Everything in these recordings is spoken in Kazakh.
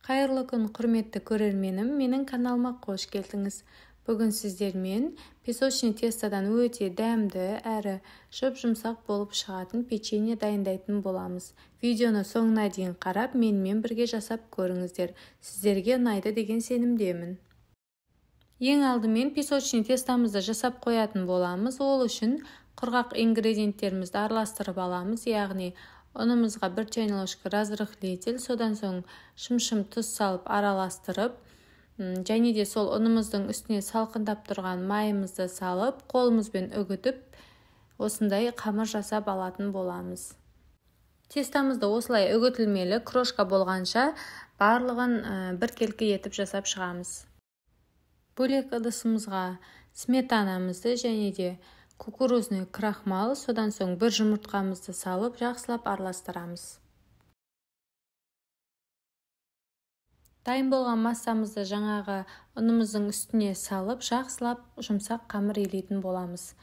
Қайырлы күн, құрметті көрерменім, менің каналыма қош келдіңіз. Бүгін сіздермен песочный тестодан өте дәмді әрі жұп-жұмсақ болып шығатын печенье дайындайтын боламыз. Видеоны соңына дейін қарап, менімен бірге жасап көріңіздер. Сіздерге ұнайды деген сенімдемін. Ең алдымен песочный тестомызды жасап қоятын боламыз. Ол үшін құрғақ ингредиенттерімізді араластырып аламыз, яғни ұнымызға 1 чайный ложка разрыхлитель, содан соң шымшым тұз салып араластырып, және де сол ұнымыздың үстіне салқындап тұрған майымызды салып, қолымызбен үгітіп, осындай қамыр жасап алатын боламыз. Тестамызды осылай үгітілмелі крошка болғанша барлығын біркелкі етіп жасап шығамыз. Бөлек ыдысымызға сметанамызды және де кукурузный крахмал, содан соң бір жұмыртқамызды салып, жақсылап араластырамыз. Дайын болған массамызды жаңағы ұнымыздың үстіне салып, жақсылап жұмсақ қамыр илейтін боламыз.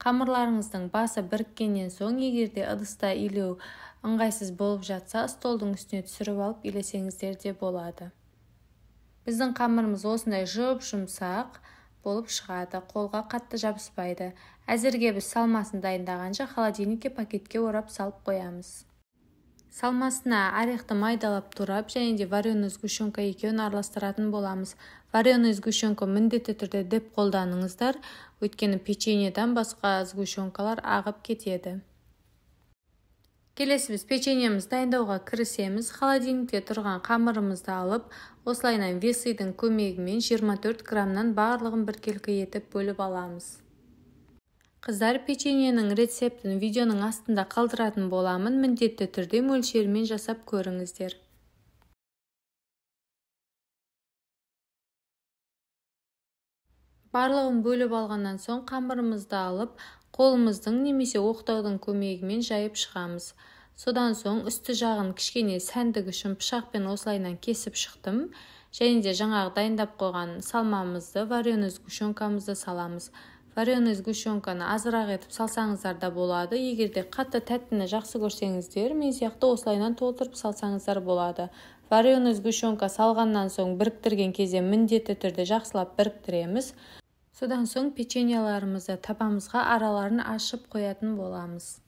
Қамырларыңыздың басы біріккеннен соң, егер де ыдыста илеу ыңғайсыз болып жатса, столдың үстіне түсіріп алып илесеңіздер де болады. Біздің қамырымыз осындай жұп-жұмсақ болып шығады, қолға қатты жабыспайды. Әзірге біз салмасын дайындағанша холодильникке пакетке орап салып қоямыз. Салмасына орехты майдалап турап және де вареный сгущенка екеуін араластыратын боламыз. Вареный сгущенка міндетті түрде деп қолданыңыздар, өйткені печеньеден басқа сгущенкалар ағып кетеді. Келесі біз печеньемізді дайындауға кірісеміз. Холодильникте тұрған қамырымызды алып, осылайынан весыйдың көмегімен 24 граммнан барлығын біркелкі етіп бөліп аламыз. Қыздар, печеньенің рецептін видеоның астында қалдыратын боламын. Міндетті түрде мөлшерімен жасап көріңіздер. Барлығын бөліп алғаннан соң қамырымызды алып, қолымыздың немесе оқтаудың көмегімен жайып шығамыз. Содан соң үсті жағын кішкене сәндік үшін пышақпен осылайынан кесіп шықтым. Және де жаңағы дайындап қойған салмамызды, вареный сгущенкамызды саламыз. Вареный сгущенканы азырақ етіп салсаңыздар да болады. Егер де қатты тәттіні жақсы көрсеңіздер, мен сияқты осылайынан толтырып салсаңыздар болады. Вареный сгущенка салғаннан соң біріктірген кезде міндетті түрде жақсылап біріктіреміз. Содан соң печеньеларымызды табамызға араларын ашып қоятын боламыз.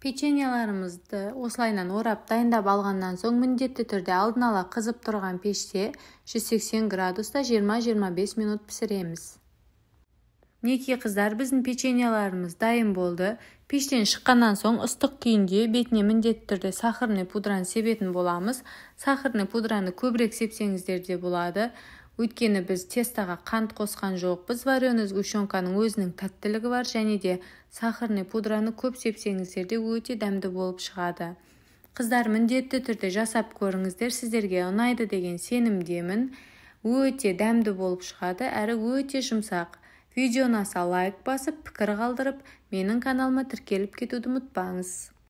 Печеньеларымызды осылайынан орап дайындап алғаннан соң міндетті түрде алдын ала қызып тұрған пеште 180 градуста 20-25 минут пісіреміз. Мінекей қыздар, біздің печеньеларымыз дайын болды. Пештен шыққаннан соң ыстық күйінде бетіне міндетті түрде сахарный пудраны себетін боламыз. Сахарный пудраны көбірек сепсеңіздер де болады. Өйткені біз тестаға қант қосқан жоқпыз. Вареный сгущенканың өзінің тәттілігі бар, және де сахарный пудраны көп сепсеңіздер де өте дәмді болып шығады. Қыздар, міндетті түрде жасап көріңіздер, сіздерге ұнайды деген сенімдемін. Өте дәмді болып шығады, әрі өте жұмсақ. Видеоны аса лайк басып, пікір қалдырып, менің каналыма тіркеліп кетуді ұмытпаңыз.